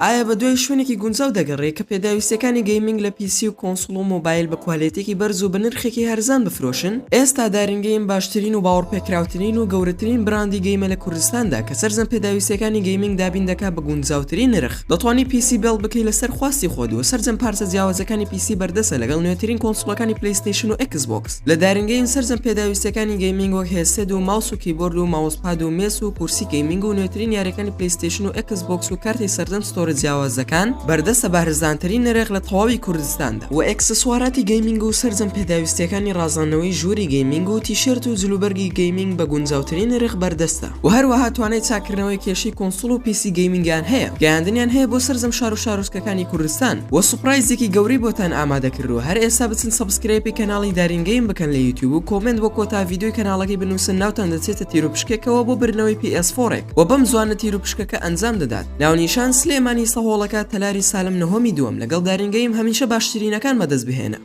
ئایا بەدوای شوێنێکی گونجاو دەگەڕێی کە پێداویستیەکانی gaming لە PC و console و مۆبایل بە کوالێتیەکی بەرز و بە نرخێکی هەرزان بفرۆشن؟ ئێستا دارین گەیم باشترین و باوەڕپێکراوترین و گەورەترین براندی game ە لە کوردستاندا کە سەرجەم پێداویستیەکانی gaming دابین دەکا بە گونجاوترین نرخ. دەتوانی PC build بکەی لەسەر خواستی خۆت و سەرجەم پارچە جیاوازەکانی PC بەردەستە لەگەڵ نوێترین console ەکانی پلەیستەیشن و ئێکس بۆکس. لە دارین گەیم سەرجەم پێداویستیەکانی gaming وەک headset و ماوس و کیبۆرد و mousepad و مێز و کورسی gaming و نوێترین یاریەکانی پلەیستەیشن و ئێکس بۆکس و کارتی سەرجەم store ە جیاوازەکان بەردەستە بە هەرزانترین نرخ لە تەواوی کوردستاندا و ئێکسسواراتی gaming و سەرجەم پێداویستیەکانی ڕازاندنەوەی ژووری gaming و تیشێرت و جلوبەرگی gaming بە گونجاوترین نرخ بەردەستە و هەروەها توانای چاککردنەوەی کێشەی console و PC gaming یان هەیە گەیاندنیان هەیە بۆ سەرجەم شار و شارۆچکەکانی کوردستان و surprise ێکی گەورەی بۆتان ئامادە کردووە هەر ئێستا بچن subscribe ی کەناڵی دارین گەیم بکەن لە یوتیوب و comment بۆ کۆتا ڤیدیۆی کەناڵەکەی بنووسن ناوتان دەچێتە تیروپشکێکەوە بۆ بردنەوەی PS four ێک و بەم زوانە تیروپشکەکە ئەنجام دەدات ناونیشان سلێمانی سەهۆڵەکە تەلاری سالم نهۆمی دووەم لەگەڵ دارین گەیم هەمیشە باشترینەکان بەدەست بهێنە.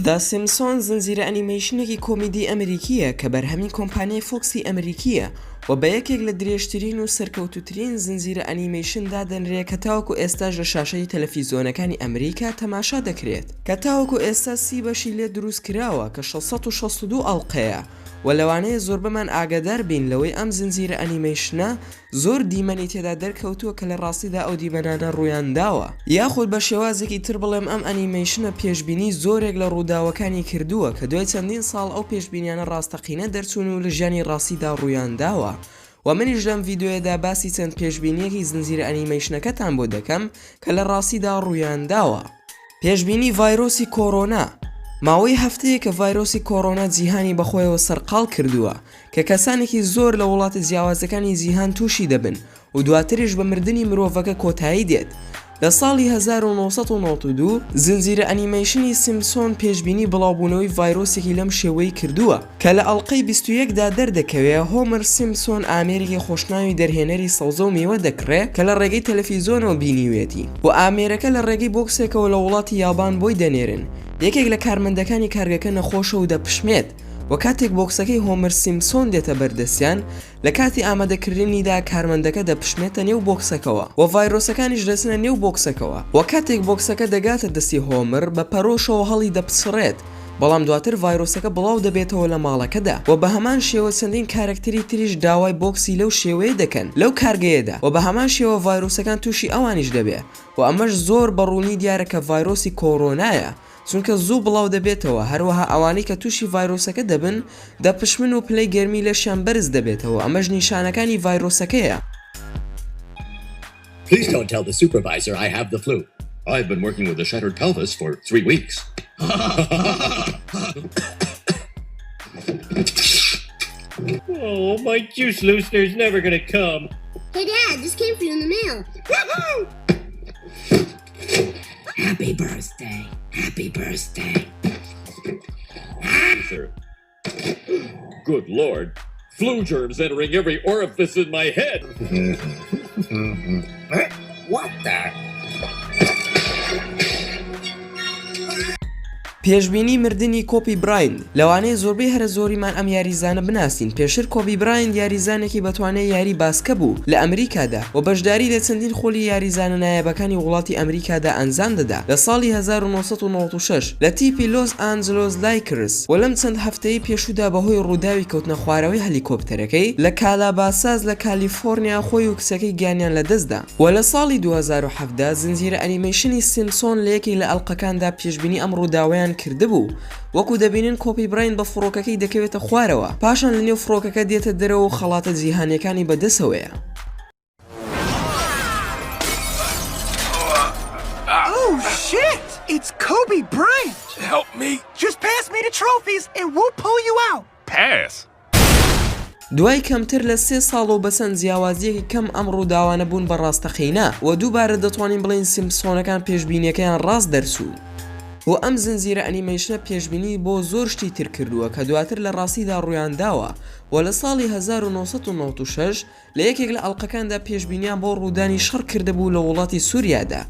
The Simpsons زنجیرە ئەنیمەیشنێکی کۆمیدی ئەمریکییە کە بەرهەمی کۆمپانیای فۆکسی ئەمریکییە و بە یەکێک لە درێژترین و سەرکەوتووترین زنجیرە ئەنیمەیشن دادەنرێ کە تاوەکو ئێستاش لە شاشەی تەلەفیزۆنەکانی ئەمریکا تەماشا دەکرێت کە تاوەکو ئێستا سی بەشی لێ دروست کراوە کە 662 ئەڵقەیە و لەوانەیە زۆربەمان ئاگادار بین لەوەی ئەم زنجیرە ئەنیمەیشنە زۆر دیمەنی تێدا دەرکەوتووە کە لە ڕاستیدا ئەو دیمەنانە ڕوویان داوە. یاخود بە شێوازێکی تر بڵێم ئەم ئەنیمەیشنە پێشبینی زۆرێک لە ڕووداوەکانی کردووە کە دوای چەندین ساڵ ئەو پێشبینیانە ڕاستەقینە دەرچوون و لە ژیانی ڕاستیدا ڕوویان داوە و منیش لەم ڤیدیۆیەدا باسی چەند پێشبینیەکی زنجیرە ئەنیمەیشنەکەتان بۆ دەکەم کە لە ڕاستیدا ڕوویان داوە. پێشبینی ڤایرۆسی کۆرۆنا، ماوەی هەفتەیەکە ڤایرۆسی کۆرۆنا جیهانی بەخۆیەوە سەرقاڵ کردووە کە کەسانێکی زۆر لە وڵاتە جیاوازەکانی جیهان تووشی دەبن و دواتریش بە مردنی مرۆڤەکە کۆتایی دێت. لە ساڵی 1992 زنجیرە ئەنیمەیشنی سیمپسۆن پێشبینی بڵاوبوونەوەی ڤایرۆسێکی لەم شێوەی کردووە کە لە ئەڵقەی 21 دا دەردەکەوێ هۆمەر سیمپسۆن ئامێرێکی خۆشناوی دەرهێنەری سەوزە و میوە دەکڕێ کە لە ڕێگەی تەلەفیزۆنەوە بینیوێتی و ئامێرەکە لە ڕێگەی بۆکسێکەوە لە وڵاتی یابان بۆی دەنێرن یەکێک لە کارمەندەکانی کارگەکە نەخۆشە و دەپشمێت و کاتێک بۆکسەکەی هۆمەر سیمپسۆن دێتە بەردەستیان لە کاتی ئامادەکردنیدا کارمەندەکە دەپشمێتە نێو بۆکسەکەوە و ڤایرۆسەکانیش دەچنە نێو بۆکسەکەوە و کاتێک بۆکسەکە دەگاتە دەستی هۆمر بە پەرۆشەوە هەڵی دەپچڕێت بەڵام دواتر ڤایرۆسەکە بڵاو دەبێتەوە لە ماڵەکەدا و بە هەمان شێوە چەندین کارەکتەری تریش داوای بۆکسی لەو شێوەیە دەکەن لەو کارگەیەدا و بە هەمان شێوە ڤایرۆسەکان تووشی ئەوانیش دەبێ و ئەمەش زۆر بە ڕوونی دیارە کە ڤایرۆسی کۆرۆنایە چونکە زوو بڵاو دەبێتەوە، هەروەها ئەوانەی کە تووشی ڤایرۆسەکە دەبن دەپشمن و پلەی گەرمی لەشیان بەرز دەبێتەوە، ئەمەش نیشانەکانی ڤایرۆسەکەیە. Please don't tell the supervisor I have the flu. I've been working with a shattered pelvis for three weeks. Oh, my juice loosener's never gonna come. Hey Dad, this came for you in the mail. Woohoo! Happy birthday. Happy birthday. Sir. Good lord. Flu germs entering every orifice in my head. What the? پێشبینی مردنی کۆبی برایند لەوانەیە زۆربەی هەرە زۆریمان ئەم یاریزانە بناسین پێشتر کۆبی برایند یاریزانێکی بەتوانای یاری باسکە بوو لە ئەمریکادا و بەشداری لە چەندین خولی یاریزانە نایابەکانی وڵاتی ئەمریکادا ئەنجام دەدا لە ساڵی 1996 لە تیپی لۆس ئانجلۆس لایکرس و لەم چەند هەفتەی پێشوودا بەهۆی ڕووداوی کەوتنە خوارەوەی هەلیکۆپتەرەکەی لە کالاباساس لە کالیفۆرنیا خۆی و کچەکەی گیانیان لەدەستدا. و لە ساڵی 2017 زنجیرە ئەنیمەیشنی سیمپسۆن لە یەکێک لە ئەڵقەکاندا پێشبینی ئەم ڕووداوەیان کردبوو وەکو دەبینن کۆبی براین بە فڕۆکەکەی دەکەوێتە خوارەوە پاشان لە نێو فڕۆکەکە دێتە دەرەوە و خەڵاتە جیهانیەکانی بەدەسەوەیە. Oh shit! It's Kobe Bryant! Help me! Just pass me the trophies and we'll pull you out! Pass! دوای کەمتر لە سێ ساڵ و بەچەند جیاوازییەکی کەم ئەم ڕووداوانە بوون بە ڕاستەقینە و دووبارە دەتوانین بڵێین سیمپسۆنەکان پێشبینیەکەیان ڕاست دەرچوو. و ئەم زنجیرە ئەنیمەیشنە پێشبینی بۆ زۆر شتی تر کردووە کە دواتر لە ڕاستیدا ڕوویانداوە. و لە ساڵی 1996 لە یەکێک لە ئەڵقەکاندا پێشبینیان بۆ ڕوودانی شەڕ کردبوو لە وڵاتی سوریادا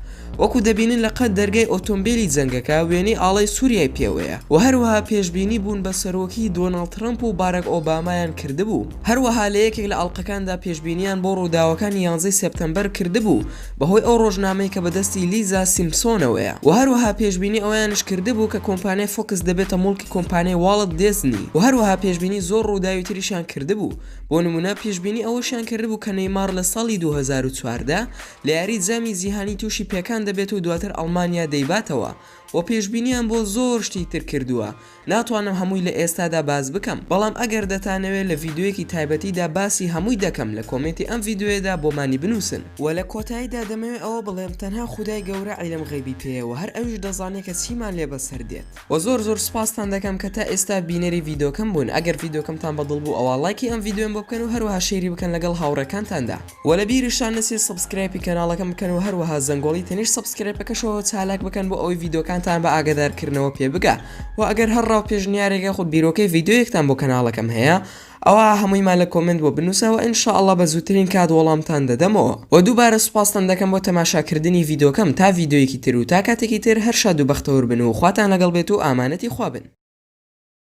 وەکو دەبینن لە قەد دەرگای ئۆتۆمبێلی جەنگەکە وێنەی ئاڵای سوریای پێوەیە و هەروەها پێشبینی بوون بە سەرۆکی دۆناڵد ترەمپ و باراک ئۆبامایان کردبوو. هەروەها لە یەکێک لە ئەڵقەکاندا پێشبینیان بۆ ڕووداوەکانی یانزەی سێپتەمبەر کردبوو بەهۆی ئەو ڕۆژنامەی کە بەدەستی لیزا سیمپسۆنەوەیە و هەروەها پێشبینی ئەوەیانش کردبوو کە کۆمپانیای فۆکس دەبێتە موڵکی کۆمپانیای واڵت دێزنی و هەروەها پێشبینی زۆر ڕووداوی تریشیان کردبوو بۆ نمونە پێشبینی ئەوەشیان کردبوو کە نەیماڕ لە ساڵی 2014 لە یاری جامی جیهانی تووشی پێکان دەبێت و دواتر ئەڵمانیا دەیباتەوە و پێشبینیان بۆ زۆر شتی تر کردووە ناتوانم هەمووی لە ئێستادا باس بکەم بەڵام ئەگەر دەتانەوێت لە ڤیدیۆیەکی تایبەتیدا باسی هەمووی دەکەم لە کۆمێنتی ئەم ڤیدیۆیەدا بۆمانی بنووسن. وە لە کۆتاییدا دەمەوێت ئەوە بڵێم تەنها خودای گەورە عیلم غەیبی پێیە وە هەر ئەویش دەزانێت کە چیمان لێ بەسەر دێت. وە زۆر زۆر سوپاستان دەکەم کە تا ئێستا بینەری ڤیدۆکەم بوون ئەگەر ڤیدۆکەمتان بەدڵ بوو ئەوا ڵایکی ئەم ڤیدۆیەم بۆ بکەن و هەروەها share ی بکەن لەگەڵ هاوڕێکانتاندا. وە لە بیرشتان نەچێت subscribe ی کەناڵەکەم بکەن و هەروەها زەنگۆڵی تەنیشت subscribe ەکەشەوە چالاک بکەن بۆ ئەوەی ڤیدۆکانتان بە ئاگادار کردنەوە پێ بگا وە ئەگەر هەر ڕاو پێشنیارێک یاخود بیرۆکەی ڤیدۆیەکتان بۆ کەناڵەکەم هەیە ئەوا هەموویمان لە comment بۆ بنوسە وە ان شاء اللە بە زووترین کات وەڵامتان دەدەمەوە وە دووبارە سوپاستان دەکەم بۆ تەماشا کردنی ڤیدۆکەم تا ڤیدۆیەکی تر و تا کاتێکی تر هەر شاد و بەختەوەر بن و خواتان لەگەڵ بێت و ئامانەتی خوا بن.